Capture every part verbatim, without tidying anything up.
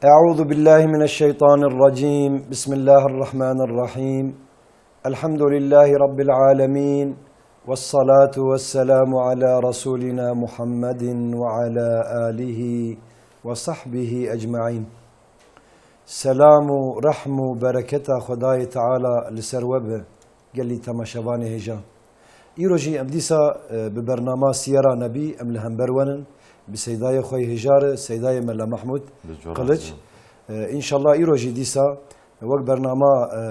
أعوذ بالله من الشيطان الرجيم. بسم الله الرحمن الرحيم. الحمد لله رب العالمين. والصلاة والسلام على رسولنا محمد وعلى آله وصحبه أجمعين. Selam û rehm û bereketa Xwedayê Teala li ser we be, gelî temaşevanê hêja. Îro jî em dîsa, e, bi bernama Siyera Nebî em li hember we nin, bi seydayê xwe yê hêja re, seydayê Mela Mehmûd Bi cû Qiliç. Razî. E, înşallah îro jî dîsa wek bernama, e,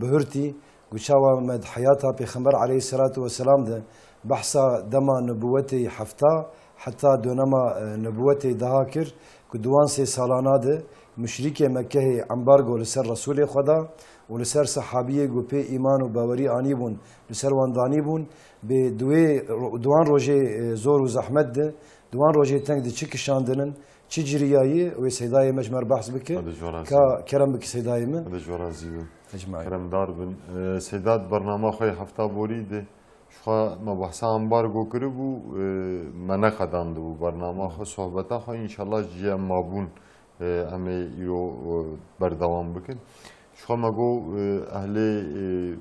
bihurtî, ku çawa me di heyata Pêxember aleyhisselatu vesselam de behsa dema nubûwetê hefta heta dönema, e, nubûwetê daha kir, ku di wan sê salana de muşrîkê Mekkehê embargo li ser Resûlê Xweda û li ser sehabiyê ku pê îman û bawerî anîbûn, li ser wan danîbûn, bê di wê ro-, di wan rojê, e, zor û zehmet de, di wan rojê teng de çi kişandinin, çi ciriyayî, wê seydayê me ji me re behs bike. Hadi ji we razî Ka bin. Kerem bike seydayê min. Hadi ji we razî bin. Ecmaîn. Keremdar bin. E, seyda di bernama xwe yê hefta borî de ji xwe me behsa ambargo kiribû, e, me neqedandibû bernama xwe, sohbeta xwe, înşallah ji cihê em mabûn, e, em ê îro, e, berdewam bikin. Ji xwe me got, e, ehlê, e,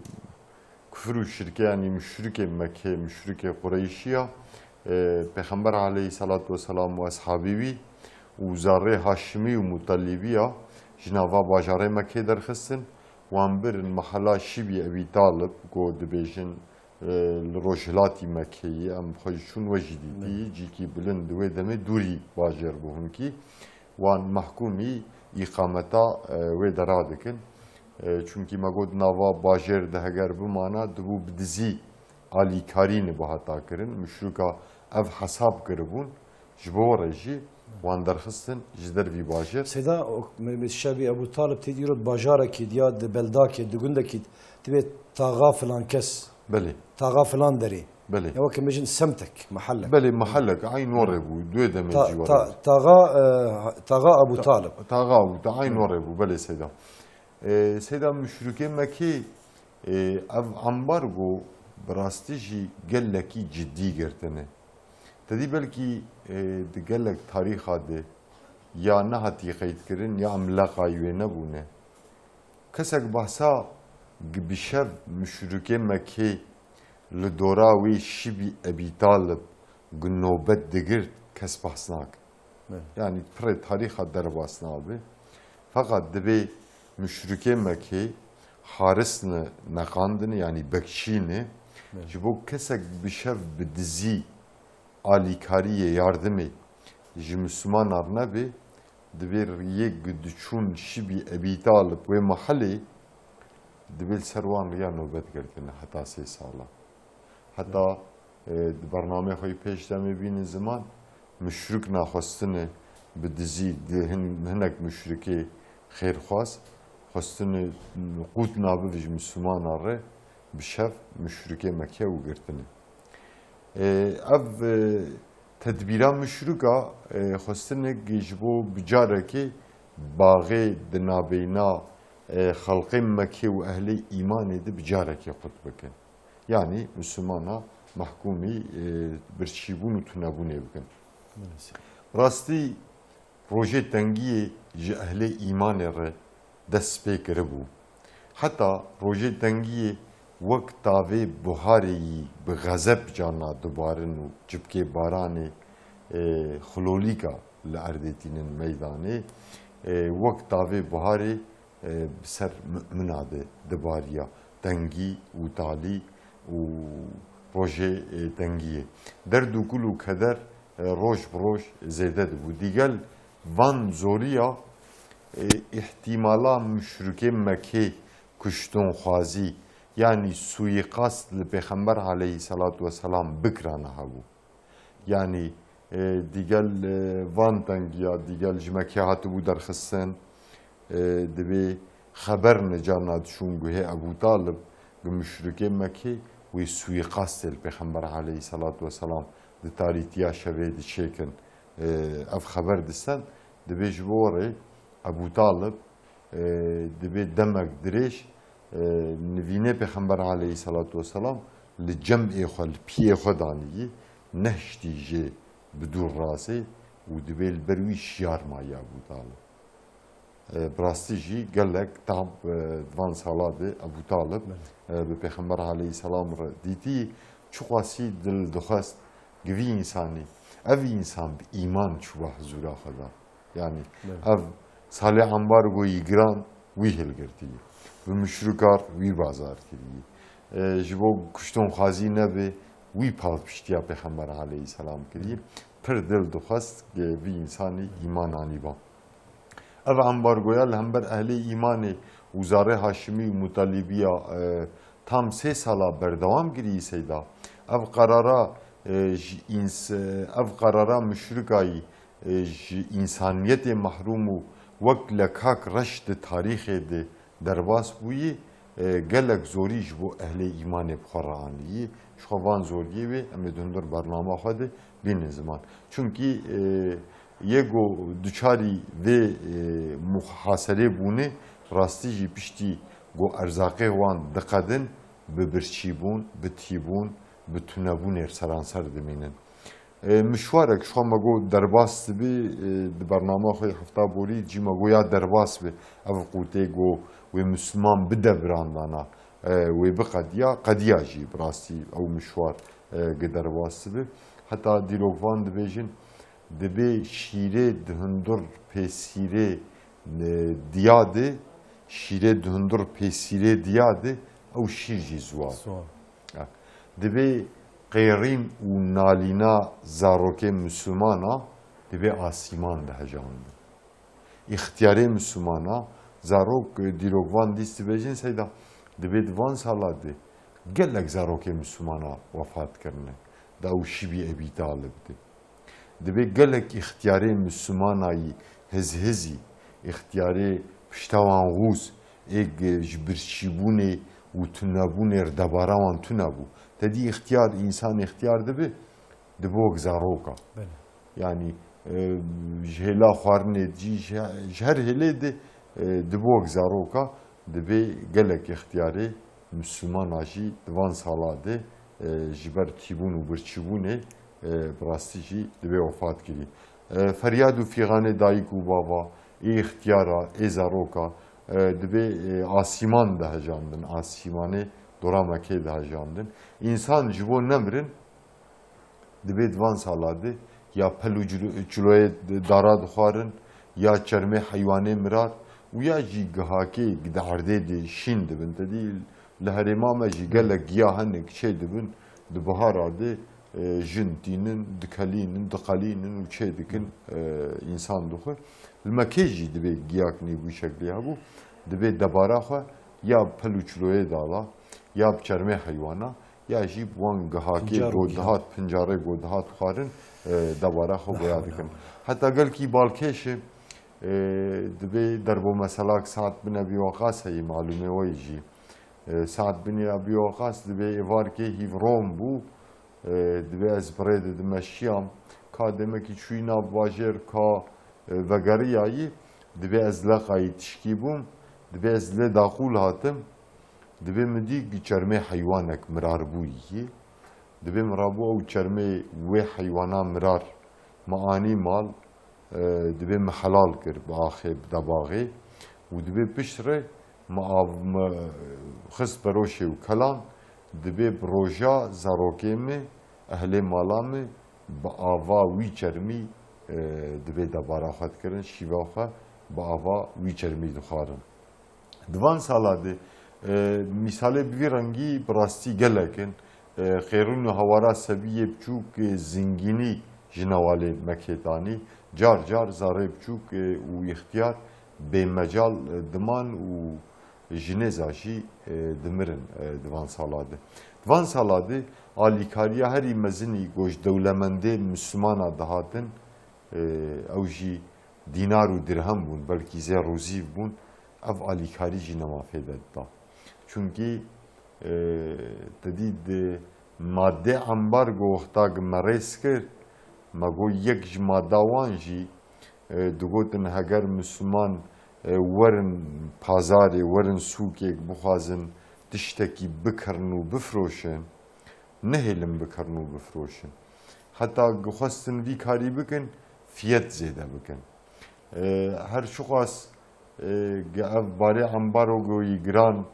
kufir û şirkê, yanî muşrikê Mekkê, muşrikê Qureyşiya, e, Pêxember aleyhisselatu vesselam û eshabî wî û zarê Haşimî û Mutelîbiya ji nava bajarê Mekkê derxistin. Wan birin mehela Şibî Ebî Talib, ku dibêjin, e, li rojhilatî Mekkeyê, em xwe ji çûn we jî dîtî, Ne. cîkî bilind di wê demê dûrî bajêr bû hinkî. Wan mehkûmî îqameta, e, wê dera dikin. E, çunkî me got nava bajêr de heger bimana, dibû bi dizî alîkarî nibe heta kirin. Muşrika ev hesab kiribûn, ji bo re jî wan derxistin ji dervî bajêr. Seyda, o, me, me şevî Ebû Talib tê dîrot bajarekî ya di beldakê, di gundekî, divê taxa filan kes. Belê. Taxa filan derê. Belê. Ya weke bêjin semtek, mehellek. Belê, mehellek, eyn were bû, duê demê Ta-, jî were ta-, bû. Taxa, e, taxa Abu Ta-, Talib. Taxa Abu Ta-, eyn Hı. were bû, belê Seyda. E, Seyda, muşrikê Mekkê, e, ev ambargo bi rastî jî gelekî ciddî girtine. Te dî belkî, e, di gelek tarîxa de ya nehatî qeydkirin ya em leqayî wê nebûne. Kesek behsa gi bi şev muşrikê Mekkê li dora wê Şibî Ebî Talib gi nobet digirt, kes behs nake. Evet. Yanî pirê tarîxa derbas nabe. Feqat dibê muşrikê Mekkê harisne neqandine, yanî bekçîne. Evet. Ji bo kesek bi şev bi dizî alîkariyê, yardimê ji Mislimanan nebe, divê riyê ku diçûn Şibî Ebî Talib wê mehelê, divê li ser wan riya nobet girtine heta sê sala. Heta, e, di bernameyê xwe yê pêş de em ê bînin ziman, muşrik naxwestine bi dizî, di hin-, hinek muşrikê xêrxwaz xwestine qût nabive ji Mislimanan re, bi şev muşrikê Mekke û girtine. E, ev, e, tedbîra muşrika, e, xwestinek ji bo bi carekê baxê di nabeyna, e, xelqê Mekkê û ehlê îmanê de bi carekê qut bikin. Yanî Mislimana mehkûmî, e, birçîbûn û tunebûnê bikin. Rastî, rojê tengiyê ji ehlê îmanê re dest pê kiribû. Heta rojê tengiyê wek tavê buharê yî bi xezeb carna dibarin û çipkê baranê, e, xilolîka li erdê tînin meydanê, e, wek tavê buharê, e, bi ser mumina de dibariya tengî û talî û rojê, e, tengiyê. Derd û kul û keder, e, roj bi roj zêde dibû. Digel van zoriya, e, îhtîmala muşrikê Mekkê kuştinxwazî, yanî suîqast li Pêxember aleyhisselatu vesselam bikirana hebû. Yanî, e, digel, e, van tengiya, digel ji Mekkê hatibû derxistin, e, divê xeber ne carna diçûn guhê Ebû Talib, bi muşrikê Mekkê wê suîqastê li Pêxember aleyhisselatu vesselam di tarîtiya şevê diçêkin, e, ev xeber disten, divê ji bo rê Ebû Talib, e, divê demek dirêj, e, nivînê Pêxember aleyhisselatu vesselam li cemê xwe, li piyê xwe danî, nehiştî jê bi dûr razê û divê li ber wî şiyar mayî Ebû Talib. E, bi rastî jî gelek tam, e, di van sala de Ebû Talib, Belê. e, bi Pêxember aleyhisselam re dîtî, çiqasî dil dixwest gi vî însanî, ev însan bi îman çûba hizûra xwe da. Yanî Belê. ev salê ambargoyî giran wî hilgirtî, bi muşrikar wî bazar kirî. E, ji bo kuştonxwazî nebe, wî palpiştiya Pêxember aleyhisselam kirî. Pir dil dixwest gi vî însanî îman anîba. Ev ambargoya li hember ehlê îmanê û zarê Haşimî û Mutalîbiya, e, tam sê sala berdewam kirî Seyda. Ev qerara, e, ji îns-, ev qerara muşrikayî, e, ji însaniyetê mehrûm û wek lekak reş di tarîxê de derbas bûyî, e, gelek zorî ji bo ehlê îmanê bi xwe re anî. Ji xwe van zoriyê wê em ê di hundir bernama xwe de bînin ziman. Çunkî, e, yê ku duçarî vê, e, muhaserê bûne, rastî jî piştî ku erzaqê wan diqedin, bi birçîbûn, bi tîbûn, bi tunebûnê seranser dimînin. E, mişwarek ji xwe me got derbas dibe, e, di bernama xwe yê hefta borî cî me got ya derbas be. Ev qûtê got wê Misliman bide birandana, e, wê biqediya, qediya jî bi rastî ew mişwar, e, gi derbas dibe. Heta dîrokvan dibêjin, dibê şîrê di hundur pêsîrê, e, diya de, şîrê di hundur pêsîrê diya de, ew şîr jî ziwa. Ziwa. Dibê qêrîn û nalîna zarokê Mislimana dibê asîman de hejandin. Îxtiyarê Mislimana, zarok, e, dîrokvan dîst dibêjin Seyda, dibê di van sala de gelek zarokê Mislimana wefat kirine. Da ew şîbî Ebî Talib de. Dibê gelek îxtiyarê Mislimanayî hizhizî, îxtiyarê pişta wan xûz, ê g-, ji birçîbûnê û tunebûnê re debara wan tune bû. Te dî îxtiyar, însan îxtiyar dibe, dibe wek zaroka. Belê. Yanî, e, ji hêla xwarinê jî, ji, ji her hêlê de, e, dibe wek zaroka, dibê gelek îxtiyarê Mislimana jî di van sala de, e, ji ber tîbûn û birçîbûnê, e, bi rastî jî dibê wefat kirî. E, feryad û fîxanê dayik û bava, ê îxtiyara, ê zaroka, e, dibê, e, asîman dihejandin, asîmanê dora Mekê dihejandin. Însan ji bo nemirin, dibê di van sala de ya pel û cilo-, çiloyê dara dixwarin, ya çermê heywanê mirar û ya jî gihakê di erdê de şîn dibin. Te dî li herêma me jî gelek giya hene ku çê dibin, di bihara de, e, jin tînin, dikelînin, diqelînin û çê dikin, e, însan dixwe. Li Mekê jî dibê giyak nî bû şeklê hebû, dibê debara xwe ya pel û çiloyê dala, ya bi çermê heywana, ya jî bi wan gihakê Pincar û go giya. dihat, pincarê go dihat xwarin, e, debara xwe goya dikin. Heta gelkî balkêş e, e, dibê derbo meselak Saad bin Ebî Weqas heyî, malûmê we jî. E, Saad bin Ebî Weqas dibê êvarkê hîvron bû, e, dibê ez bi rê de dimeşiyam. Ka demekî çûyî nav bajêr, ka, e, vegeriyayî, dibê ez leqayî tişkî bûm, dibê ez lê daqûl hatim. Dibê min dî çermê heywanek mirar bûyî. Dibê min rabû ew çermê wê heywana mirar min anî mal, e, dibê min helal kir bi axê, bi debaxê û dibê pişt re min av, min xist beroşê û kelan, dibê bi roja zarokê min, ehlê mala min bi ava wî çermî, e, dibê debara xwe dikirin, şîva xwe bi ava wî çermî dixwarin. Di van sala de, e, mîsalê bi vî rengî bi rastî gelek in. E, Qêrûn û Hewara Sebiyê Biçûk, e, zingînî ji newalê Mekê tanî. Car car zarê biçûk, e, û îxtiyar bêmecal, e, diman û ji nêza jî, e, dimirin, e, di van sala de. Di van sala de alîkariya herî mezinî ku ji dewlemendê Mislimana dihatin, e, ew jî dînar û dirhem bûn, belkî zêr û zîv bûn, ev alîkarî jî nema fêde dida. Çunkî, e, te dî di madde ambargo wexta ki me rêz kir, me got yek ji madda wan jî, e, digotin heger Misliman, e, werin pazarê, werin sûkêk bixwazin tiştekî bikirin û bifroşin, nehêlin bikirin û bifroşin. Heta ku xwestin vî karî bikin, fiyet zêde bikin. E, her çiqas E, ge ev barê ambarogoyî giran,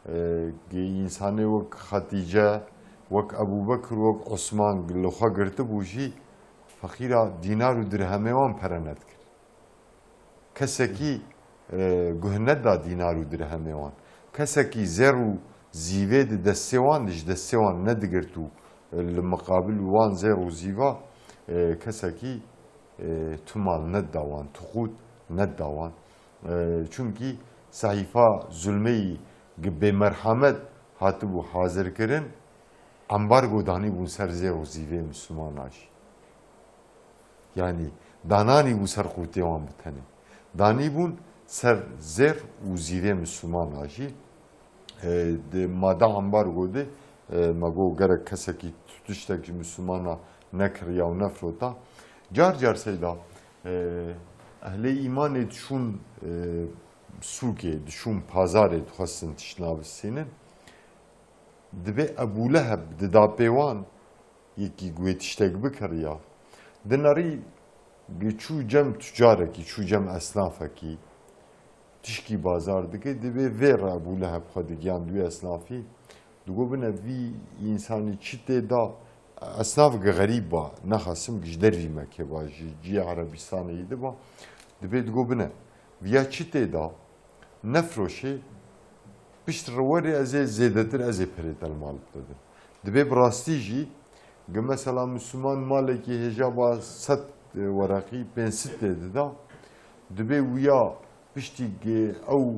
e, ge însanê wek Xetîce, wek Ebûbekir, wek Osman li xwe girtibû jî, feqîra dînar û dirhemê wan pere nedikir. Kesekî, e, guh neda dînar û dirhemê wan. Kesekî zêr û zîvê di destê wan de ji destê wan nedigirt û, e, li miqabil wan zêr û zîva, e, kesekî, e, tu mal nedda wan, tu qût nedda wan. E, çunkî sehîfa zulmeyî gi bêmerhemet hatibû hazirkirin, ambargo danîbûn ser zêr û zîvê Mislimana jî. Yanî dananîbû ser qûtê wan bi tenê. Danîbûn ser zêr û zîvê Mislimana jî. E, di mada ambargo de, e, me got gerek kesekî tu tiştek ji Mislimana nekiriya û nefrota. Car car seyda, e, ehlê îmanê diçûn, e, sûkê, diçûn pazarê dixwestin tişt navistînin. Dibê Ebû Leheb dida pê wan, yekî ku wê tiştek bikiriya. Dinerî çû cem tucarekî, çû cem esnafekî, tişkî bazar dike, dibê vê re Ebû Leheb xwe digiyand wî esnafî. Digot bine vî însanî çi tê da, esnafeke xerîb ba, nexasim ji dervî Mekê ba, ji cihê Erebistanê yî diba. Dibê digot bine, viya çi tê da? Nefroşê, pişt re werê ez ê zêdetir, ez ê perê te li mal bidim. Dibê bi rastî jî, gi mesela Misliman malekî hêja ba sed, e, wereqî, pênc sed tê dida. Dibê wiya piştî gi ew,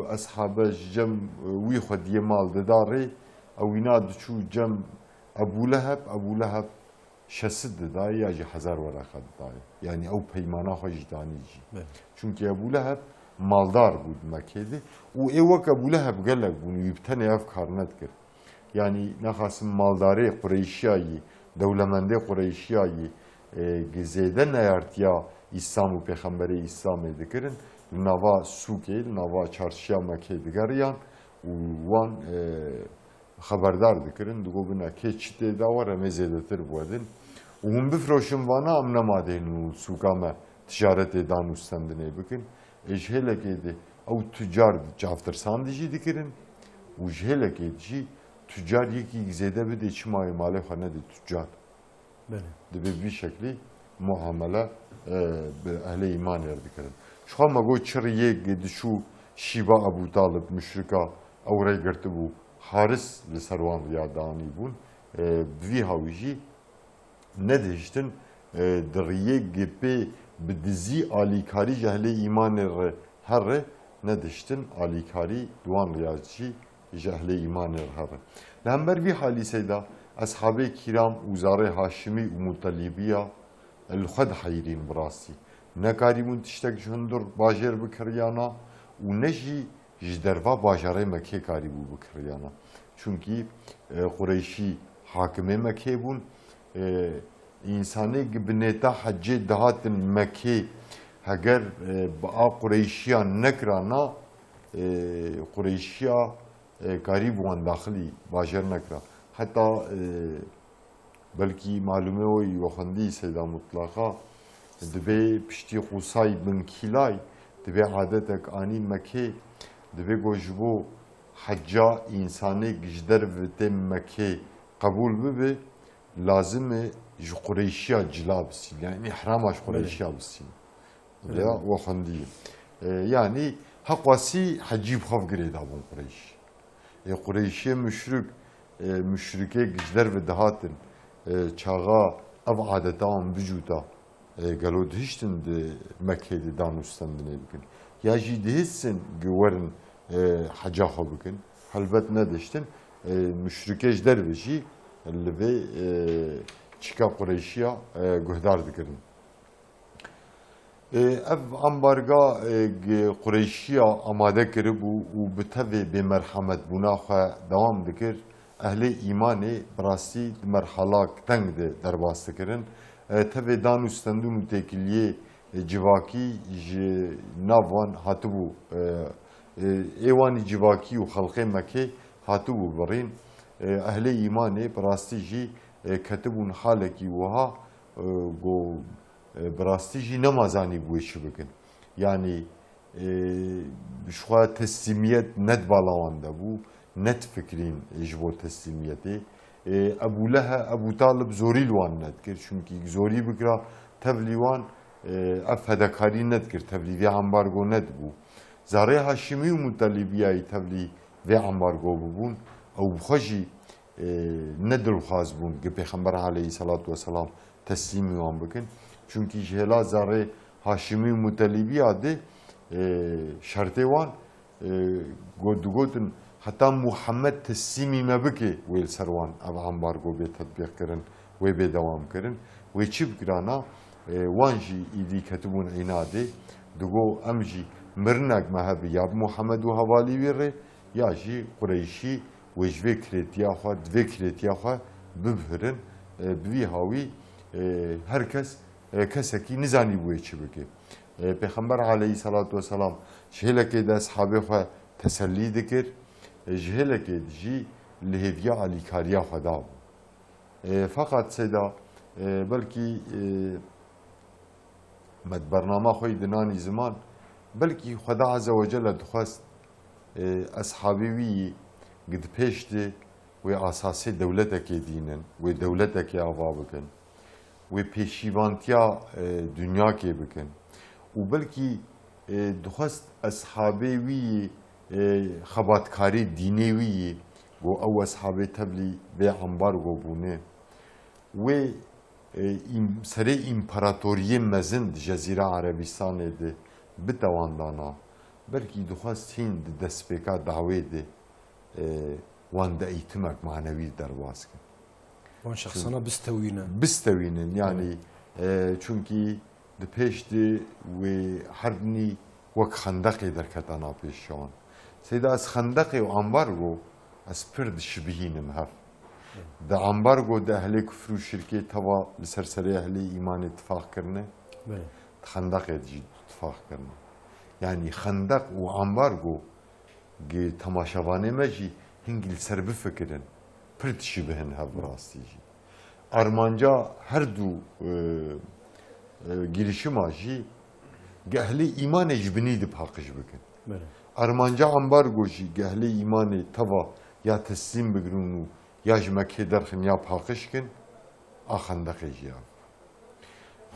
e, eshabe ji cem, e, wî xwediyê mal dida rê, ewîna diçû cem Ebû Leheb, Ebû Leheb şesit didayê ya jî hezar wereqa didayê. Yanî ew peymana xwe jî danî jî. Belê. Çunkî Ebû Leheb maldar bû di Mekê de û ê wek Ebû Leheb gelek bûn, wî bi tenê ev kar nedikir. Yanî nexasim maldarê Qureyşiya yî, dewlemendê Qureyşiya yî, e, gi zêde neyartiya Îslam û pêxemberê Îslamê dikirin, li nava sûkê, li nava çarşiya Mekê digeriyan û wan, e, xeberdar dikirin, digot bine kê çi tê da we re em ê zêdetir biwedin û hûn bifroşin vana, em nema dê hîn û sûka me ticaretê dan û stendinê bikin. Ê ji hêlekê de ew tucar çavtirsan de jî dikirin û ji hêlekê de jî tucar yekî zêde bidê çima wê malê xwe nedê tucar. Belê. Dibê bi vî şeklî muamele, e, bi ehlê îmanê re dikirin. Ji xwe me got çi riyê gi diçû şîba Ebû Talib muşrika ew rey girtibû, Haris li ser wan riya danîbûn. E, bi vî hawî jî nedihiştin, e, di riyê gi pê bi dizî alîkarî ji ehlê îmanê re here, nedihiştin alîkarî di wan riya jî ji ehlê îmanê re here. Li hember vî halîseyê de eshabê kîram û zarê Haşimî û Mutelibiya li xwe diheyrîn bi rastî. Nekarîbûn tiştek ji hundir bajêr bikiriyana û ne jî ji derva bajarê Mekê karîbû bikiriyana. Çunkî, e, Qureyşî hakimê Mekê bûn. E, însanê gi bi nêta hecê dihatin Mekê, heger, e, bi a Qureyşiya nekirana, e, Qureyşiya, e, karî bi wan daxilî bajêr nekira. Heta, e, belkî malûmê we yî we xwendî Seyda Mutlaqa, dibê piştî Qusay bin Kîlay, dibê adetek anî Mekê, dibê got ji bo heca însanêk ji derve tê Mekê qebûl bibe, lazim e ji Qureyşiya cila bisîne, yanî îhrama ji Belê. Qureyşiya bisîne. Belê. Ya we xwendî. E, yanî heqwasî hecî bi xwe girê dabûn Qureyş. Ê Qureyşiyê muşrik, e, muşrikêk ji derve dihatin, e, çaxa ev adeta wan bicûta, e, gelo dihiştin di Mekê de dan û stendinê bikin? Ya jî dihiştin gi werin, e, heca xwe bikin? Helbet nedihiştin. E, muşrikê ji derve jî li vê, e, çîka Qureyşiya, e, guhdar dikirin. E, ev ambarga, e, gi Qureyşiya amade kiribû û bi tevê bêmerhemetbûna xwe dewam dikir. Ehlê îmanê bi rastî di merhalak teng de derbas dikirin. E, tevê dan û stendin û têkiliyê, e, civakî ji nav wan hatibû, e, e, ê wanî civakî û xelqê Mekê hatibû birîn. E, ehlê îmanê bi rastî jî, e, ketibûn halekî wiha, e, ku, e, bi rastî jî nema zanîbûyê çi bikin. Yanî, e, ji xwe teslîmiyet ne di bala wan de bû, ne difikirîn ji bo teslîmiyetê. E, Ebû Lehe-, Ebû Talib zorî li wan nedikir, çunkî zorî bikira tevlî wan, e, ev fedekarî nedikir, tevlî vê ambargo nedibû. Zarê Haşimî û Mutelîbiyayî tevlî vê ambargo bibûn, ew bi xwe jî, e, ne dilxwaz bûn ki Pêxember aleyhisselatu vesselam teslîmî wan bikin. Çunkî ji hêla zarê Haşimî û Mutelîbiya de, e, şertê wan, e, got, digotin, heta Muhammed teslîmî me bike, wê li ser wan ev ambargo bê tetbîq kirin, wê bê dewam kirin. Wê çi bikirana? E, wan jî îdî ketibûn înadê, digo, em jî mirinek me hebe ya bi Muhammed û hevalî wî rê, ya jî Qureyşî wê ji vê kirêtiya xwe, di vê kirêtiya xwe bibhirin. E, bi vî hawî, e, her kes, e, kesekî nizanî bûyê çi bike. E, Pêxember aleyhisselatu vesselam ji hêlekê de eshabê xwe tesellî dikir, e, ji hêlekê de jî li hêviya alîkariya xwe dabû. E, feqet seyda, e, belkî, e, me di bernama xwe yî dinanî ziman, belkî Xweda Azze ve Celle dixwest, e, eshabê wî yî gi di pêş de wê asasê dewletekê dînin, wê dewletekê ava bikin, wê pêşîvantiya, e, dinyakê bikin û belkî, e, dixwest eshabê wî yî, e, xebatkarê dînê wî yî, go ew eshabê tevlî vê ambargo bûne, wê, e, îm-, serê împaratoriyê mezin di Cezîra Erebistanê de bitewandana, belkî dixwest hîn di destpêka dawê de, e, wan de eğitimek manewî derbas kin. Wan şexsana bistewîne. Bistewînin, yanî, e, çunkî di pêş de wê her dinî wek xendeqê derketana pêş wan. Seyda ez xendeqê û ambargo ez pir dişibihînim hev. Di ambargo de ehlê kufr û şirkê teva li ser serê ehlê îmanê tifaq kirine. Belê. Di xendeqê de jî tifaq kirine. Yanî xendeq û ambargo gi temaşevanê me jî hingî li ser bifikirin, pir dişibihin hev bi rastî jî. Armanca her du, e, e, girişima jî gi ehlê îmanê ji binî de paqij bikin. Belê. Armanca ambargo jî gi ehlê îmanê teva ya teslîm bigirin û ya ji Mekkê derxin ya paqij kin, a xendeqê jî ya.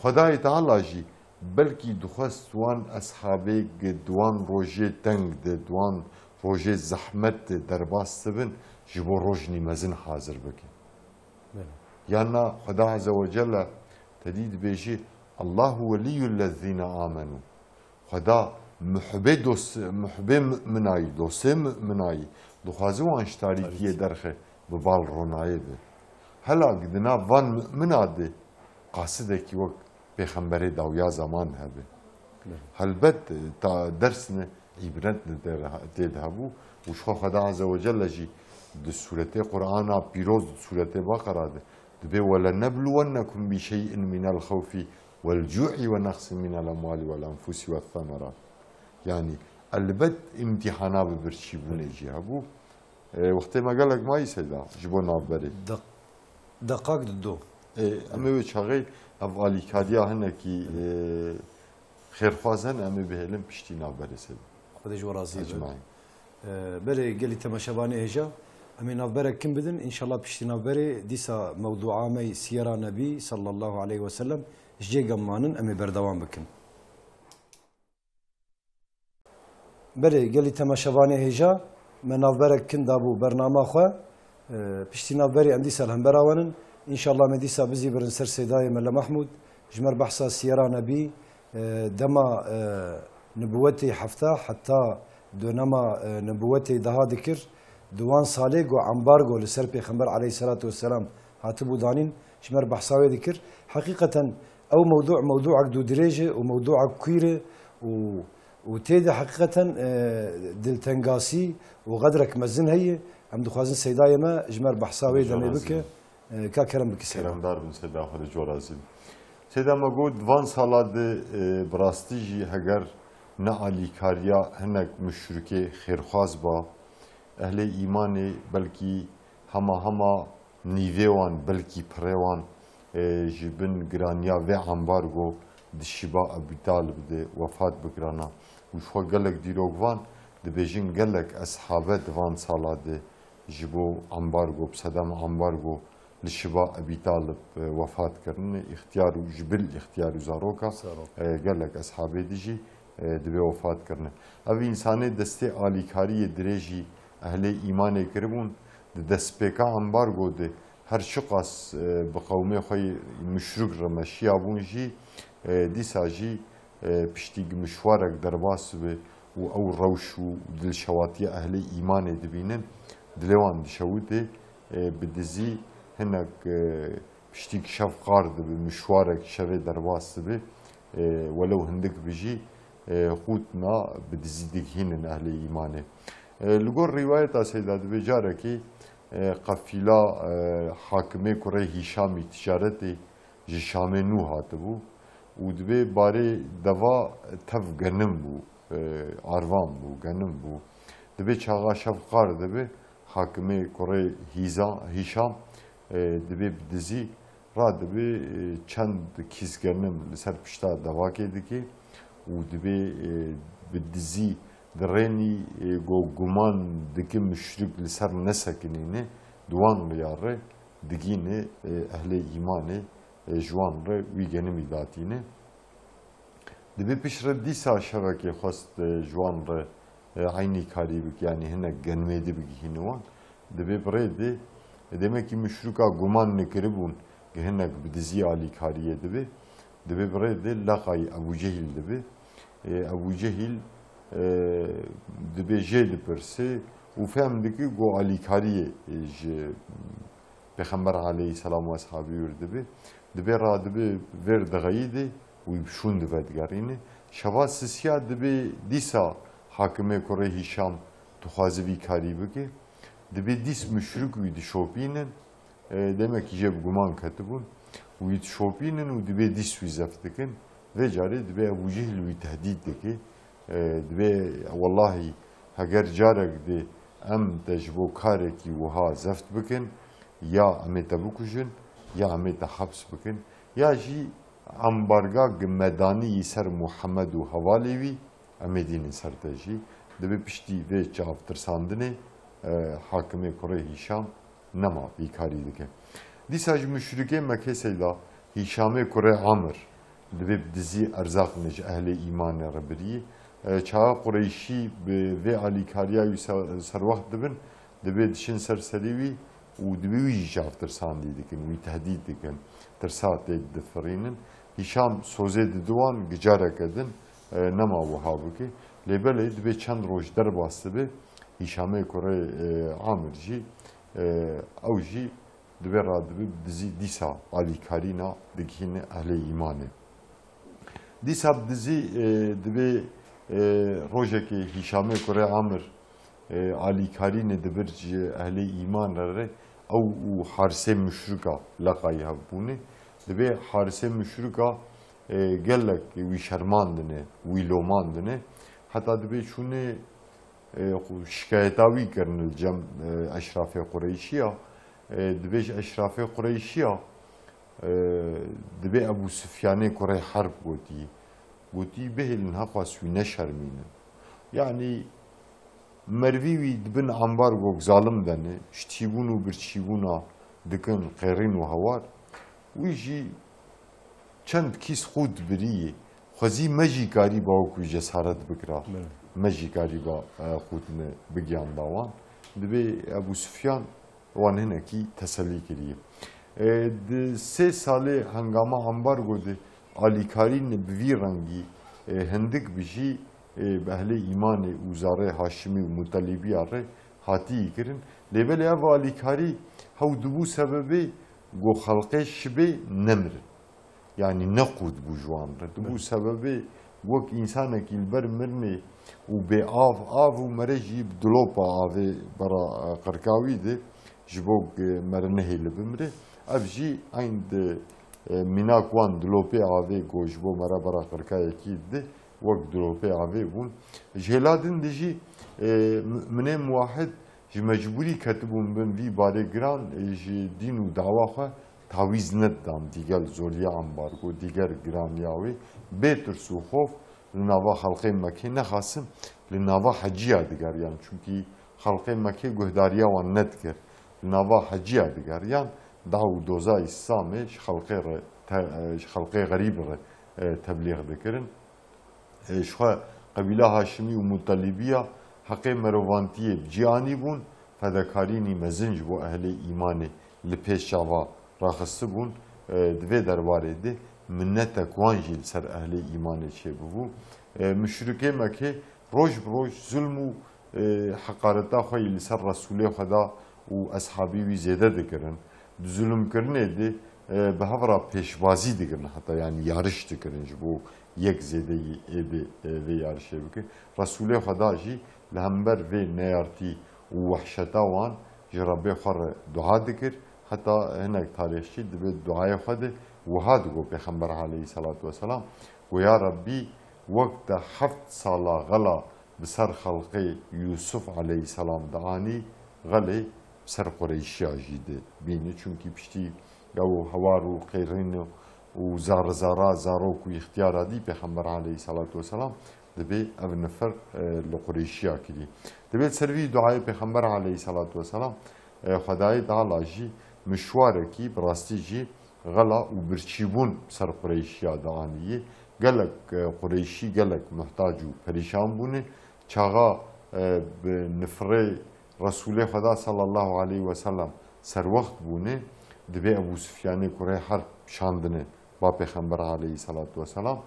Xwedayê Teala jî belkî dixwest wan eshabê gi di wan rojê teng de, di wan rojê zehmet de derbas dibin, ji bo rojnî mezin hazir bikin. Belê. Yanna Xweda Azze ve Celle te dî dibêjî, "Allahu weliyyullezîne amenu." Xweda muhibê dost, muhibê mu'minayî, dostê mu'minayî, dixwaze wan ji tarîtiyê Tarîtî. derxe, bi bal ronayê be. Hela di nav van mu'mina de qasidekî wek pêxemberê dawiya zaman hebe. Belê. Helbet, ta ders ne, îbret ne tê de, tê de hebû. Û ji xwe Xweda Azze ve Celle jî di sûretê Qur'ana pîroz, di sûretê Beqera de dibê, "Welenebluwennekum bi şey'in minel xewfi vel cu'i ve naqsin minel emwali vel enfusi ve semerat." Yanî elbet îmtîhana bi birçîbûnê jî hebû. E, wextê me gelek mayî seyda ji bo navberê. Deq-, deqak dido. E, em ê wê çaxê ev alîkariya hinekî, e, xêrxwaz hene, em ê bihêlin piştî navberê seyda. Xwedê ji we razî be. Ecmaîn. E, belê gelî temaşevanê hêja, em ê navberek kin bidin. Înşallah piştî navberê dîsa mewdûa me yî Siyera Nebî sallallahu aleyhi ve sellem ji cê gem manin, em ê berdewam bikin. Belê, gelî temaşevanê hêja, me navberek kin dabû bernama xwe. E, piştî navberê em dîsa li hember awenin. Înşallah me dîsa bizîvirin ser Seydayê Mele Mehmûd. Ji mer behsa Siyera Nebî, e, dema, e, nibuwetê hefta heta dönema, e, nibuwetê daha dikir. Di wan salê ku ambargo li ser Pêxember aleyhisselatu vesselam hatibû danîn, ji mer behsa wê dikir. Heqîqeten ew mewdû mewdûek dûdirêj e û mewdûek kûr e û, û tê de heqîqeten, e, diltengasî û xedrek mezin heye. Em dixwazin Seydayê me ji mer behsa wê demê bike. E, ka kerem bike Seyda. Keremdar bin Seyda, Xwedê ji we razî bin. Seyda me got, di van sala de, e, bi rastî jî heger ne alîkariya hinek muşrikê xêrxwaz ba, ehlê îmanê belkî hema hema nîvê wan, belkî pirê wan, e, ji bin giraniya vê ambargo di şiba Ebû Talib de wefat bikirana. Û ji xwe gelek dîrok van dibêjin, gelek eshabe di van sala de ji bo ambargo, bi sedema ambargo li şiba Ebî Talib, e, wefat kirine. Îxtiyar û ji bil îxtiyar û zaroka, Zarok. e, gelek eshabê dî jî, e, dibê wefat kirine. Ev însanê destê alîkariyê dirêjî ehlê îmanê kiribûn. Di destpêka ambargo de her çiqas, e, bi qewmê xwe yê muşrik re meşiyabûn jî, e, dîsa jî, e, piştî mişwarek derbas dibe û ew rewş û dilşewatiya ehlê îmanê dibînin, dilê wan dişewite, e, bi dizî hinek, e, piştî şev qar dibe, mişwarek şevê derbas dibe, e, welew hindik bi jî, e, qûtina bi dizî digihînin ehlê îmanê. E, li gor rîwayeta Seyda dibê carekê, e, qefîla, e, Hakimê kurê Hîşamî ticaretê ji Şamê nû hatibû û dibê barê deva tev genim bû, e, arvan bû, genim bû. Dibê çaxa şev qar dibe, Hakimê kurê Hîza-, Hîşam, e, dibê bi dizî radibe, e, çend kîs genim li ser pişta devakê dike û dibê, e, bi dizî dirênî, e, go guman dike muşrik li ser nesekinîne, di wan riya re digîne, e, ehlê îmanê, e, ji wan re wî genimî datîne. Dibê piştre dîsa şevekê xwest, e, ji wan re, e, eynî karî bike, yanî hinek genimê dî bigihîne wan. Dibê bi rê de, e, demekî muşrika guman nekiribûn, gi hinek bi dizî alîkariyê dibe. Dibê bi rê de leqayî Ebû Cehîl dibe. E, Ebû Cehîl, e, dibê jê dipirse û fehm dike ku alîkariyê, e, ji Pêxember aleyhisselam û eshabî wir dibe. Dibê radibe vêr dixeyîde û wî bi şûn dive digerîne. Şeva sisiya dibê dîsa Hakimê kurê Hîşam dixwaze vî karî bike. Dibê dîs muşrik wî dişopînin. E, demekî jê bi guman ketibûn. Wî dişopînin û dibê dîs wî zeft dikin. Vê carê dibê Ebû Cehil wî tehdît dike. E, dibê, wellahî, heger carek dê em te ji bo karekî wiha zeft bikin, ya em ê te bikujin, ya em ê te heps bikin, ya jî ambarga gi me danî yî ser Muhammed û hevalê wî, em ê dînin ser te jî. Dibê piştî vê çavtirsandinê, e, Hakimê kurê Hîşam nema vî karî dike. Dîsa ji muşrikê Mekê Seyda Hîşamê kurê Amir dibê bi dizî erzaq ne ji ehlê îmanê re birî. E, çawa Qureyşî bi vê alîkariya wî se-, serwext dibin, dibê diçin ser serê wî û dibê wî jî çavtirsandî dikin, wî tehdît dikin, tirsa tê difirînin. Hîşam sozê dide wan, gi careke din, e, nema wiha bike. Lê belê dibê çend roj derbas dibe, Hîşamê kurê, e, Amir jî, e, ew jî dibê radibe bi dizî dîsa alîkarîna digihîne ehlê îmanê. Dîsa bi dizî, e, dibê, e, rojekê Hîşamê kurê Amir, e, alîkarîne dibir ji ehlê îman re re ew û harisê muşrika leqayî hev bûne. Dibê harisê muşrika, e, gelek wî şermandine, wî lomandine. Heta dibê çûne, e, xwe şikayeta wî kirin li cem, e, eşrafê Qureyşiya. E, dibêje eşrafê Qureyşiya, e, dibê Ebû Sufyanê kurê Herb gotî. Gotî, bihêlin heqas wî neşermînin. Yanî mervî wî di bin ambargok zalim de ne, ji tîbûn û birçîbûna dikin qêrîn û hewar. Wî jî çend kîs qût birî, xwezî me jî karîba wekî cesaret bikira. Belê. Me jî karîba, e, qûtine bigiyanda wan. Dibê Ebû Sufyan wan hinekî teselî kiriye. E, di sê salê hengama ambargo de alîkarî ne bi vî rengî, e, hindik bi jî, e, bi ehlê îmanê û zarê Haşimî û Mutelîbiya re hatî kirin. Lê belê ev alîkarî hew dibû sebebê ku xelqê şibê nemirin. Yanî ne qût bû ji wan re. Dibû sebebê wek însanekî li ber mirinê û bê av, av û mere jî bi dilopa avê bera, e, qirka wî de ji bo, e, mere nehêle bimire. Ev jî eyn di, e, mînak wan dilopê avê ku ji bo mere bera qirka yekî dide, wek dilopê avê bûn. Ji hêla din de jî, e, mi-, minê muwahid ji mecbûrî ketibûn bin vî barê giran, e, ji dîn û dawa xwe tawîz nedidan dîgel zoriya ambargo, dîgel giraniya wê, bê tirs û xof Li nava xelqê Mekê nexasim, li nava heciya digeriyan. Çunkî xelqê Mekê guhdariya wan nedikir. Li nava heciya digeriyan, daw û doza Îslamê ji xelqê re, te-, ji xelqê xerîb re, e, teblîx dikirin. E, ji xwe qebîla Haşimî û Mutelibiya heqê mirovantiyê bi cî anîbûn, fedekarînî mezin ji bo ehlê îmanê li pêş çava raxistibûn. E, di vê derbarê de minnetek wan jî li ser ehlê îmanê çêbibû. E, muşrikê Mekê roj bi roj zulm û, e, heqareta xwe yî li ser Resûlê Xweda û eshabî wî zêde dikirin. Di zulmkirinê de, e, bi hev re pêşbazî dikirin, heta, yanî, yariş dikirin ji bo yek zêdeyî êdî, e, vê yarişê bike. Resûlê Xweda jî li hember vê neyartî û wehşeta wan ji Rebbê xwe re dua dikir. Heta hinek tarîxçî di vê duayê xwe de wiha digot Pêxember aleyhisselatu vesselam, got, "Ya Rebbî, wek te heft sala xela bi ser xelqê Yûsuf aleyhisselam dianî, xelê bi ser Qureyşiya jî dibînî." Çunkî piştî ew hewar û qêrîn û zar zara zarok û îxtiyara dî Pêxember aleyhisselatu vesselam, dibê ev nifir, e, li Qureyşiya kirî. Dibê li ser vî duayê Pêxember aleyhisselatu vesselam, e, Xwedayê Teala jî mişwarekî bi rastî jî xela û birçîbûn ser Qureyşiya dianî. Gelek, e, Qureyşî gelek muhtac û perîşan bûne. Çaxa, e, bi nifirê Resûlê Xweda sallallahu aleyhi ve sellem serwext bûne, dibê Ebû Sufyanê kurê Herb şandine ba Pêxember aleyhisselatu vesselam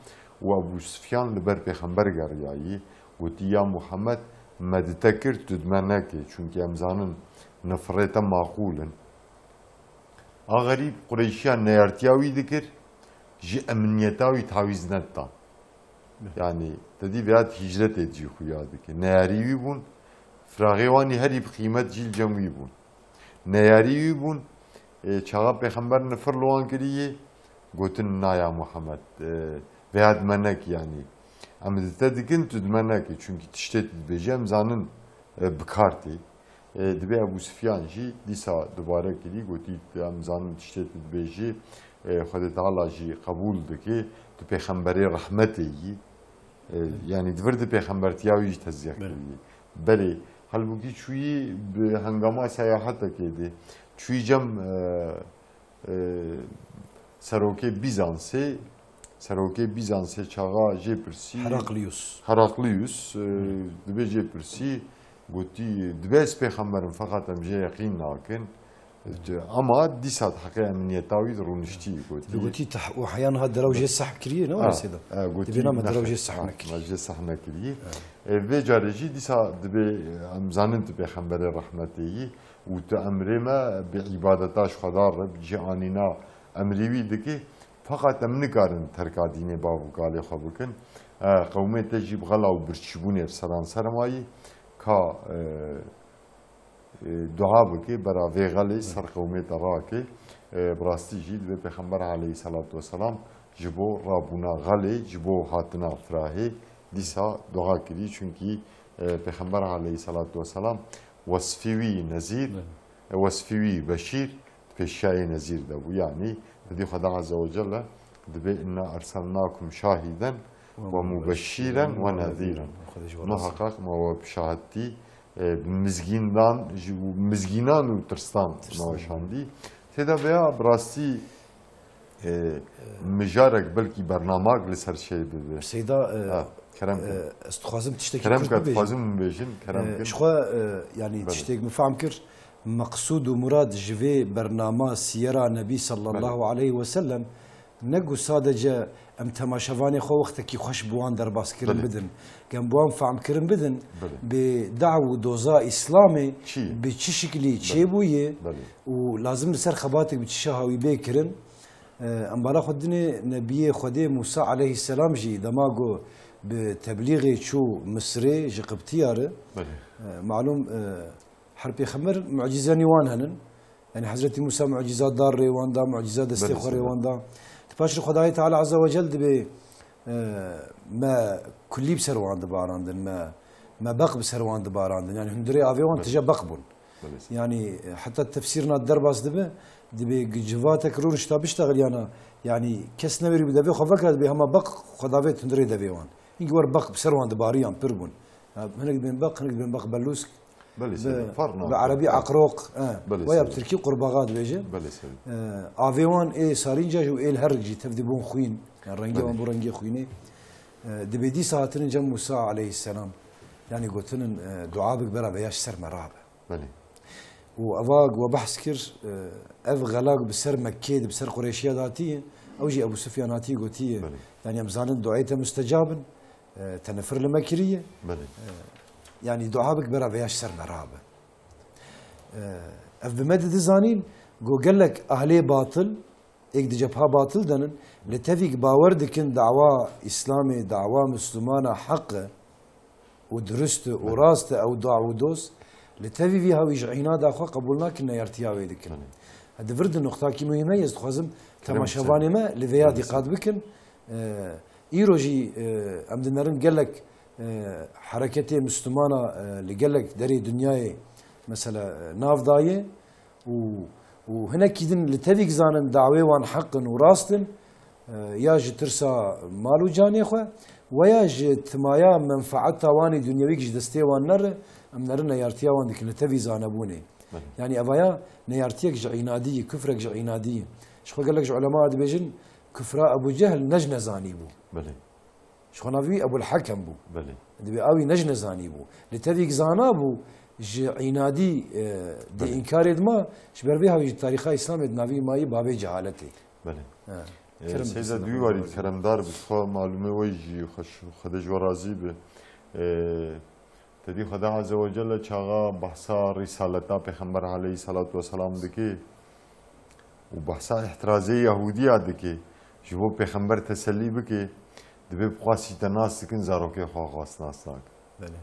û Ebû Sufyan li ber Pêxember geriyayî, gotî, "Ya Muhammed, me di te kir, tu di me nekê, çunkî em zanin nifirê te maqûl in." A xerîb Qureyşiyan neyartiya wî dikir, ji emniyeta wî tawîz nedida. Yanî, te dî vêya hîcretê cî xuya dike. Neyarî wî bûn, firaxê wan î herî bi qîmet jî li cem wî bûn. Neyarî wî bûn, e, çaxa Pêxember nifir li wan kirî yê, gotin, "Na ya Muhammed, e, vêya di me nekî, yanî. Em di te dikin, tu di me nekî. Çunkî tiştê tu dibêjî, em zanin, e, bi kar tê." E, dibê Ebû Sufyan jî dîsa dubare kirî, gotî, "Em zanin tiştê tu dibêjî, e, Xwedê Teala jî qebûl dike, tu pêxemberê rehmetê yî." E, yanî di vir di pêxembertiya wî jî tezîq Belê. kirî. Belê, halbûkî çûyî bi hengama seyahetekê de çûyî cem, e, e, serokê Bîzansê, serokê Bîzansê çaxa jê pirsî, Heraklius. Heraklius, e, dibê jê pirsî, gotî, "Dibê ez pêxember im, feqet em jê yeqîn nakin." Ama dîsa di heqê emniyeta wî de rûniştî, gotî. Dibê gotî, "Tah, û heya niha derew jê sehb kiriye, ne were Ha, sêda?" e, gotî, Dibê na me derew "Nexir, jê sehb ha, nekiriye." me jê sehb nekiriye. E, vê carê jî dîsa dibê, e, em zanin tu pêxemberê rehmetê yî. û tu emrê me bi îbadeta ji Xweda re, bi cî anîna emrê wî dikî, feqet em nikarin terka dînê bav û kalê xwe bikin. E, qewmê te jî bi xela û birçîbûnê bi seranser mayî, ka, e, e, dua bike, bera vê xelê ser qewmê te rake. E, bi rastî jî divê Pêxember aleyhisselatu vesselam ji bo rabûna xelê, ji bo hatina firahê dîsa dua kirî. Çunkî, e, Pêxember aleyhisselatu vesselam wesfî wî nezîr, Belê. e, wesfî wî beşîr, di pêşiyayê nezîr de bû. Yanî, Xwedî Xweda Azze ve Celle dibê, "Inna erselnakum şahiden ve mubeşşiren ve nezîren." Xwedê ji we razî. Muheqeq me we bi şahidtî, e, bi mizgîndan, ji mizgînan û tirstan me we şandî. Têda veya bi rastî, e, mijarek belkî bernamak li ser şey bibe. Seyda, e, Ha, kerem e, kin. ez dixwazim tiştekî Kerem kurt kin, bibêjim. dixwazim bibêjim, kerem E, kin. Ji xwe, e, yanî Belê. tiştek min fehm kir, meqsûd û murad ji vê bernama Siyera Nebî sallallahu Belê. aleyhi ve sellem ne ku sadece em temaşevanê xwe wextekî xweş bi wan derbaskirin Belê. bidin, em bi wan fehmkirin bidin, Belê. bê daw û doza Îslamê Çi ye? bi çi şiklî Belê. çêbûye Belê. û lazim li ser xebatek bi çi şeha wî bê kirin. E, em bala xwe dinê Nebiyê Xwedê Mûsa aleyhisselam jî dema ku bi teblîxê çû Misirê ji Qibtiya re, Belê. e, malûm, e, her pêxember mucîzenî wan henin. Yanî Hezretî Mûsa mucîza dar rê wan da, mucîza destê Belê, xwe rê seyda. wan da. Di paş re Xwedayê Teala Azze ve Cel dibê, e, me kulî bi ser wan dibarandin, me, me beq bi ser wan dibarandin. Yanî hundirê avê wan Belê. tije beq bûn. Belê. Yanî, e, heta tefsîrina derbas dibe, dibê gi civatek rûnişta biştexiliyana, yanî kes newerî bi devê xwe vekira, dibê hema beq xwe davê hundirê devê wan. Hingî wer beq bi ser wan dibariyan pir bûn. Ha, hinek dibên beq, hinek dibên beq belûsk. Belê, Bi, seyda, farq bi nake. Erebî Ha. Eqroq, e, Belê, weya bi seyda. Tirkî qurbaxa dibêje. Belê, seyda. E, avê wan ê sarînca jî û ê li herik jî tev dibûn xwîn. Yani rengê Belê. wan bû rengê xwînê. E, dibê dîsa hatinin cem Musa aleyhisselam. Yani gotinin, e, dua bik bera veya ji ser me rabe. Belê. Û eva we behs kir, e, ev xela bi ser Mekkê, bi ser Qureyşiya de hatiye, ew jî Ebu Sufyan hatiye gotiye. Belê. Yani em zanin duayê te mustecab in, e, te nifir li me kiriye. Belê. E, yani dua bik bera veya ji ser me rabe. E, ev bi me didi zanîn, go gelek ahlê batil, êk di cepha batil de nin, li tevîk bawer dikin dawa Îslamê, dawa Mislumana heq e û dirust e û Belê. rast e ew daw û doz, li tevî vî hawî ji înada xwe qebûl nakin, neyartiya wê dikin. Belê. Di vir di nuqtakî muhîm heye, ez dixwazim Kerem temaşevanê Hüseyin. me li vêya Kerem dîqat Hüseyin. bikin. E, îro jî, e, em dinerin gelek, e, hereketê Mislumana, e, li gelek derê dinyayê, mesela, e, nav daye. Û, û hinekî din li tevîk zanin dawê wan heq in û rast in, e, ya ji tirsa mal û canê xwe, we ya ji timaya menfaeta wan ê dunyewî ji destê wan nere, em nerin neyartiya wan dikin li tevî zanebûnê. Belê. Yani evaya neyartiyek ji înadî, kufrek ji înadî. Ji xwe gelek ji ulema dibêjin, kufra Ebû Cehl ne ji nezanî bû. Belê. Ji xwe navî wî Ebul Hekem bû. Belê. Dibê awî ne ji nezanî bû. Li tevîk zana bû, ji înadî, e, di Belê. înkarê dima, ji ber vê hawî ji tarîxa Îslamê di navî mayî babê cehaletê. Belê. Ha. E, Kerem Seyda, bikin, duy warî keremdar bi xwe malûmê we jî xweş, Xwedê ji we razî bi. E, Tedî Xweda Azze ve Celle çaxa behsa rîsaleta Pêxember aleyhissalatu vesselam dike û behsa îhtirazê Yahûdiya dike, ji bo Pêxember tesellî bike, dibê bi xwe sî te nas dikin, zarokê xwe xas nas nakin. Belê.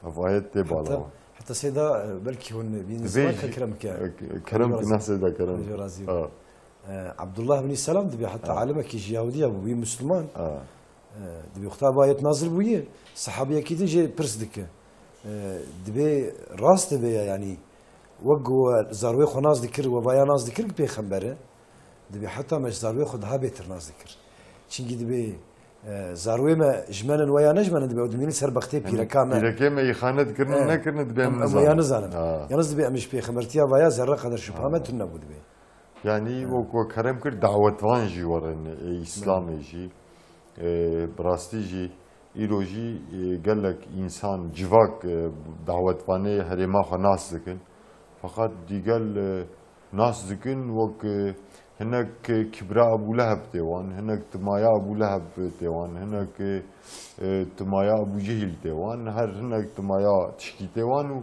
Ev ayet tê bala Heta, wa. heta Seyda, e, belkî hûn bînin Dibê ziman jî, kerem ke. e, kerem Xwedê ki razî nas Seyda kerem. Xwedê razî Ha. E, Abdullah bin Selam dibê heta Ha. alimekî ji Yahudiya bû, bî Müslüman. Ha. E, dibê wexta vayet nazil bûye, sahabiyekî din jê pirs dike. E, dibê rast dibê ya, yani, wek ku we zarwê xwe nas dikir, we vaya nas dikir ki pêxember e, dibê heta me ji zarwê xwe daha bêtir nas dikir. Çinkî dibê, e, zarwê me ji me nin, weya ne ji me nin, dibê ew dimînin ser bextê Yani pîreka me. pîrekê me îxanet kirin, E, nekirin, dibê em em, em nizanin. weya nizanin. Ha. Yalnız dibê em ji pêxembertiya vaya zerre qeder şubha me Ha. tune bû dibê. Yani, Ha. wek we kerem kir, dawetvan jî werin, ê Îslamê Belê. jî, e, bi rastî jî, îro jî, e, gelek însan, civak, e, dawetvanê herêma xwe nas dikin. Feqet dîgel, e, nas dikin, wek, e, hinek, e, kibra Ebû Leheb tê wan, hinek timaya Ebû Leheb tê wan, hinek, e, e, timaya Ebû Cehîl tê wan, her hinek timaya tişkî tê wan û,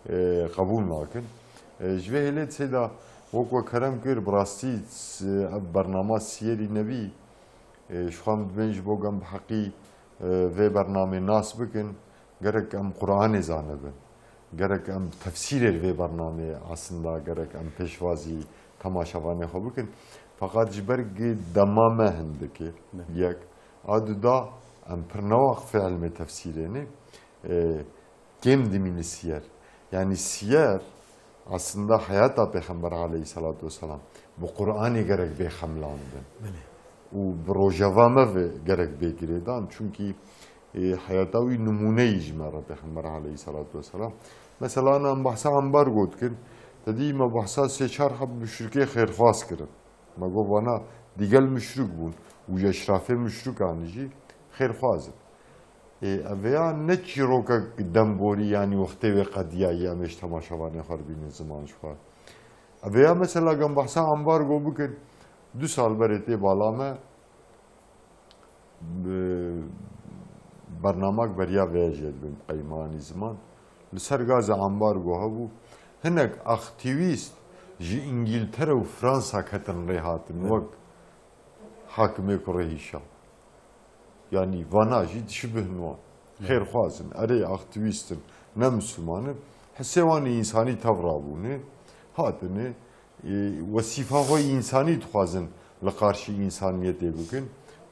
e, qebûl nakin. E, ji vê hêlê Seyda, wek we kerem kir, bi rastî, s-, ev bernama Siyerî Nebî, e, ji xwe em dibên ji bo ku em bi heqî, e, vê bernamê nas bikin, gerek em Qur'anê zanibin. Gerek em tefsîrê vê bernamê aslında gerek em pêşwazî temaşevanê xwe bikin. Feqet ji ber ku dema me hindik e, Ne. yek, a du da em pir newaqifê ilmê tefsîrê ne, e, kêm dimîne siyer. Yani siyer aslında heyata Pêxember aleyhissalatu vesselam bi Qur'anê gerek bê xemlandin. Belê. Û bi rojeva me ve gerek bê girêdan. Çunkî, e, heyata wî nimûneyî ji me re Pêxember aleyhissalatu vesselam. Mesela, ana em behsa ambargo dikin. Te dî me behsa sê çar heb muşrikê xêrxwaz kirin. Me got vana dîgel muşrik bûn û ji eşrafê muşrikan jî xêrxwaz in. Ê, ev ya ne çîrokek demborî, yanî wextê wê qediyayî, em ê ji temaşevanê xwe re bînin ziman ji xwe. Ev ya mesela gem behsa ambargo bikin, du sal berê tê bala me, bi-, bernamak beriya vê jê dibin qeymanî ziman. Li ser gazê ambargo hebû. Hinek aktîvîst ji Îngîltere û Fransa ketin rê hatin, Evet. wek hakimê kurê hîşa. Yanî vana jî dişibihn wan. Evet. Xêrxwaz in, erê aktîvîst in, ne Misliman in. Hisê wan ê însanî tevra bûne, hatine, e, wesîfa xwe însanî dixwazin li qarşî însaniyetê bikin.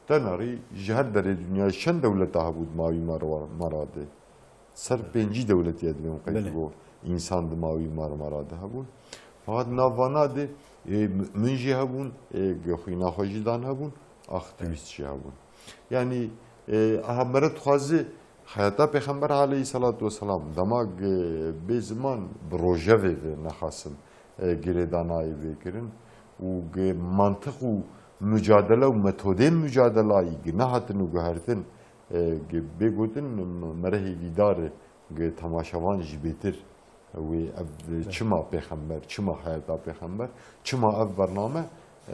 Tenerî ji her derê dinyayê çend dewleta hebû di mawî me re, me re de. Ser pêncî dewletî ye divê min qey Belê. bo însan di mawî me re, me re de hebûn. Fakat nav vana de, e, min jî hebûn, e, xwîna xwe jî dan hebûn, aktîvîst jî hebûn. Yanî E, aha mere dixwaze heyata Pêxember aleyhisselatu vesselam, dema ge-, bê ziman bi rojevê ve nexasim, e, girêdanayê vê kirin û ge mantiq û mucadele û metodên mucadelayî ge nehatin û guhertin, e, ge bê gotin m-, mere hêvîdar e ge temaşevan jî bêtir wê ev çima pêxember, çima heyata pêxember, çima ev bername,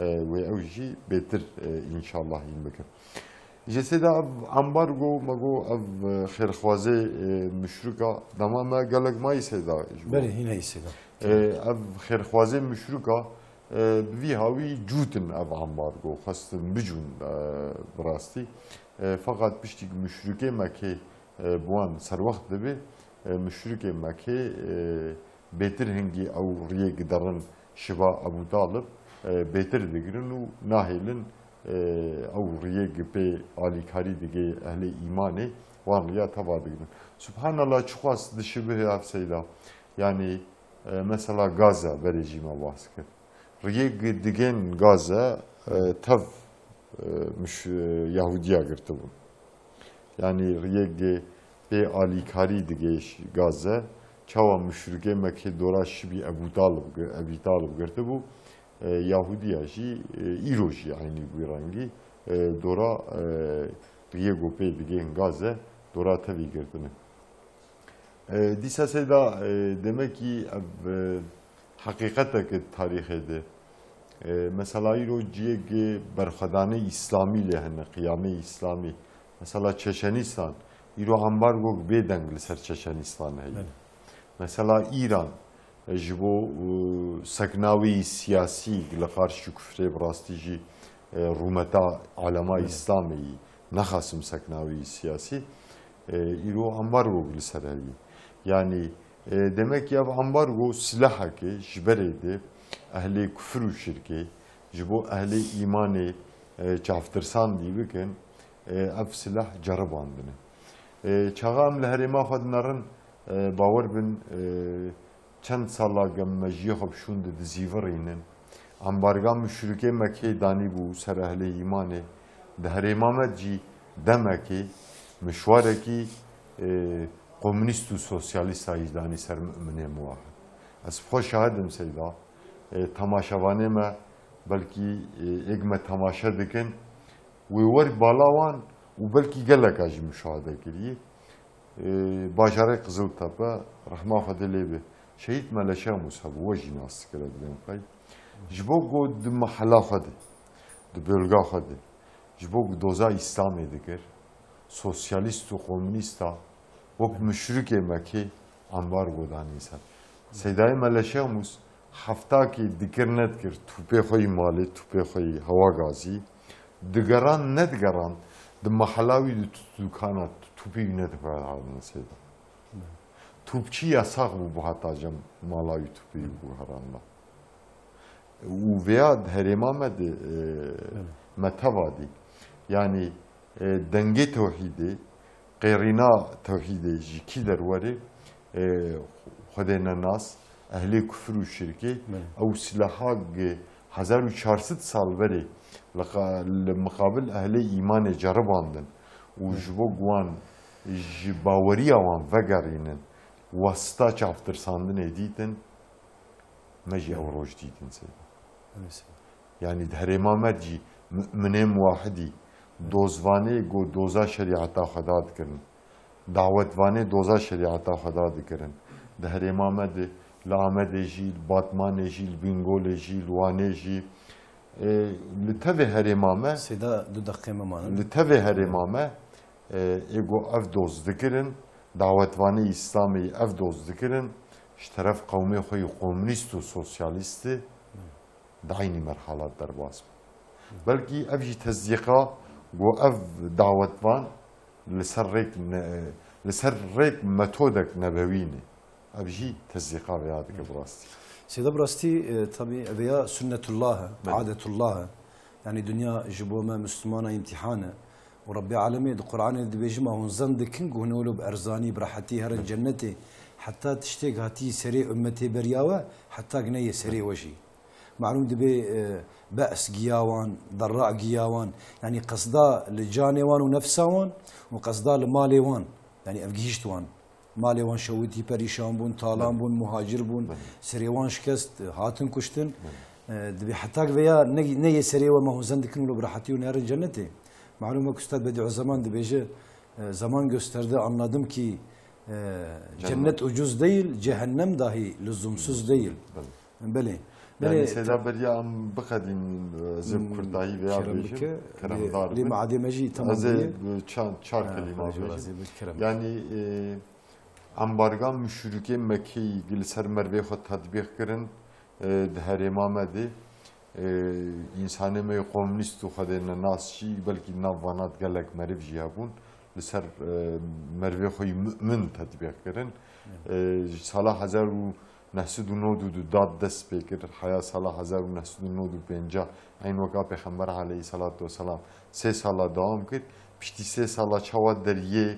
e, wê ew jî bêtir, e, înşallah hîn bikin. Ji sêda ev ambargo, me got ev, e, xêrxwazê, e, muşrika, dema me gelek mayî sêda ji bo. Belê, hîn heyî sêda. E, ev xêrxwazê muşrika, e, bi vî hawî cûtin ev ambargo, xwestin bicûn, e, bi rastî. E, feqat piştî muşrikê Mekê e, bi wan serwext dibe, e, muşrikê Mekê, e, bêtir hingî ew riyê giderin şiva Ebû Talib, e, bêtir digirin û nahêlin, e, ew riyê gi pê alîkarî digê ehlê îmanê, wan riya teva digirin. Subhanallah, çiqas dişibihê ev seyda. Yanî, e, mesela Gaza berê jî me bahs kir. Riyê gi-, digên Gaze, e, tev, e, miş-, e, Yahudiya girtibûn. Yanî riyê gi-, pê alîkarî digê ş-, Gaze, çawa muşrikê Mekê dora şibî Ebû Talib gi-, Ebî Talib girtibû, e, Yahudiya jî, e, îro jî eynî wî rengî, e, dora, e, riyê go pê digên Gaze, dora tevî girtine. E, dîsa seyda, e, demekî ev, e, heqîqetek e tarîxê de. E, mesela îro ciyek berxwedanê îslamî lê hene, qiyamê îslamî. Mesela Çeçenîstan, îro ambargok bêdeng li ser Çeçenîstan heye. Belê. Mesela Îran, e, ji bo, e, sekna wê yî siyasî li qarşî kufrê bi rastî jî, e, rûmeta alema Belê. Îslamê yî, nexasim sekna wê yî siyasî, e, îro ambargo li ser heyî. Yanî, e, demek ki ev ambargo silaheke ji berê de ehlê kufir û şirkê, ji bo ehlê îmanê, e, çavtirsandî bikin, e, ev silah ceribandine. E, çaxa em li herêma xwe dinerin, e, bawer bin, e, çend sala gem mejiyê xwe bi şûn di dizîvirînin. Ambarga muşrikê Mekê danîbû ser ehlê îmanê. Di herêma me cî demekê mişwarekî, e, komunîst û sosyalîsta jî danî ser muminê muwahid. Ez bi xwe şahid im seyda. E, temaşevanê me belkî, e, êk me temaşe dikin. Wê wer bala wan û belkî geleka jî muşahede kiriye. E, bajarê Qiziltepe, rehma Xwedê lê be, Şehîd Mele Şemus hebû, we jî nas dikire dilêm xwe. Ji bo ku di mehela xwe de, di bölga xwe de, ji bo ku doza Îslamê dikir, sosyalîst û komunîsta wek muşrikê Mekê ambargo danîn ser. Seydayê Mele Şemus heftakê dikir nedikir, tûpê xwe yî malê, tûpê xwe yî hewa gazî, digeran nedigeran, di mehela wî di tu-, dukana tûpê wî nediguherandin seyda. Tûpçî yasax bû, bû heta cem mala wî tûpê wî biguheranda. Û vêya di herêma me de, e, me teva dî. Yanî, e, dengê tewhîdê, qêrîna tewhîdê ji kî derwerê, e, Xwedê nenas, ehlê kufir û şirkê, Belê. Ew silaha ge-, hezar û çar sed sal berê li qa-, li miqabil ehlê îmanê ceribandin û Belê. Ji bo guwan ji baweriya wan vegerînin, wasita çavtirsandinê dîtin, me jî ew roj dîtin seyda. Belê seyda. Yanî di herêma me jî muminê muwahidî dozvanê go doza şerîeta Xweda dikirin. Dawetvanê doza şerîeta Xweda dikirin. Di herêma me de li Amedê jî, li Batmanê jî, li Bîngolê jî, li Wanê jî, e, li tevê herêma me, Seyda, du deqê me manin. Li tevê herêma me, e, ê go ev doz dikirin, dawetvanê Îslamê ev doz dikirin, ji teref qewmê xwe yî komunîst û sosyalîst e. Di eynî merhala derbas bû. Belkî ev jî tesdîqa ku ev dawetvan li ser rêk ne-, li ser rêk metodek nebewî ne. Ev jî tesdîqa vêya dike bi rastî. Seyda, bi rastî, e, tabî, ev ya sunnetullah e, Belê. Adetullah e. Yanî dinya ji bo me Mislimana îmtîhan e. Û Rebbê Alemê di Qur'anê dibêje, ma hûn zen dikin ku hûn wilo bi erzanî, bi rehetî herin Belê. Cennetê, heta tiştêk hatî serê ummetê beriya we, heta ki neyê serê we jî. Malûm dibe, e, be's giya wan, derra giya wan. Yanî qesda li canê wan û nefsa wan û qesda li malê wan. Yanî ev gihîşt wan. Malê wan şewitî, perîşan bûn, talan Belê. bûn, muhacir bûn, Belê. serê wan şikest, e, hatin kuştin. Belê. E, dibe hetak veya ne, ne yê serê we me hûn zend dikin û li bi rehetî û nerin cennetê. Malûm e, Ustad Bediüzzeman dibêje, e, zaman gösterdi, anladım ki, e, Cennet. cennet ucuz değil, cehennem dahi lüzumsuz değil. Belê. Belê. Belê, Yani Seyda te- beriya em biqedînin, e, ez ê Hmm, kurtahî veya kerem bêjim, bike. Keremdar Lê, lê bin. Meadê me jî tamam Ez ê bûye. bi çar, çar Ha, kelîma Xwedê bêjim. razî be, kerem. Yani, e, ambarga müşrikê Mekkeyî gi li ser mervê xwe tetbîq kirin, e, di herêma me de, e, însanê me yê komûnîst û xwedê nenas jî belkî nav vana gelek meriv jî hebûn, li ser, e, mervê xwe yî mu'min tetbîq kirin. Evet. E, ji sala hezar û neh sed û nod û du dad dest pê kir, heya sala hezar û neh sed û nod û pêncah, eyn weka Pêxember aleyhisselatu vesselam sê sala dewam kir. Piştî sê sala çawa deriyê,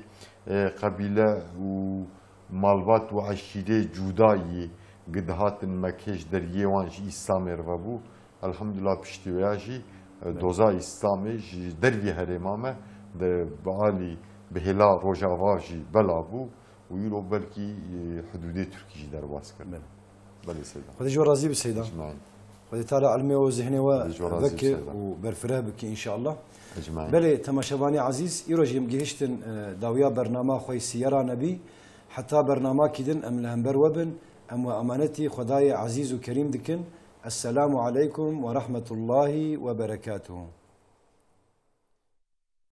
e, qebîle û malbat û eşîrê cuda yî gi dihatin Mekkê ji deriyê wan ji Îslamê re vebû. Elhamdulillah piştî wêya jî, e, Evet. doza Îslamê ji dervî herêma me de bi alî bi hêla Rojava jî bela bû û îro belkî, e, hidûdê Tirkî jî derbas kir. Belê. Belê Seyda. Xwedê ji we razî bi Seyda. Ecmaîn. Xwedê Teala ilmê û zihnê we Xwedê ji we razî bi veke Seyda. û berfireh bike înşallah. Ecmaîn. Belê, temaşevanê ezîz, îro jî em gihiştin, e, dawiya bernama xwe yî Siyera Nebî. Heta bernamakî din em li hember we bin, em we emanetî Xwedayê ezîz û kerîm dikin. Esselamu aleykum ve rahmetullahi ve berekatuhu.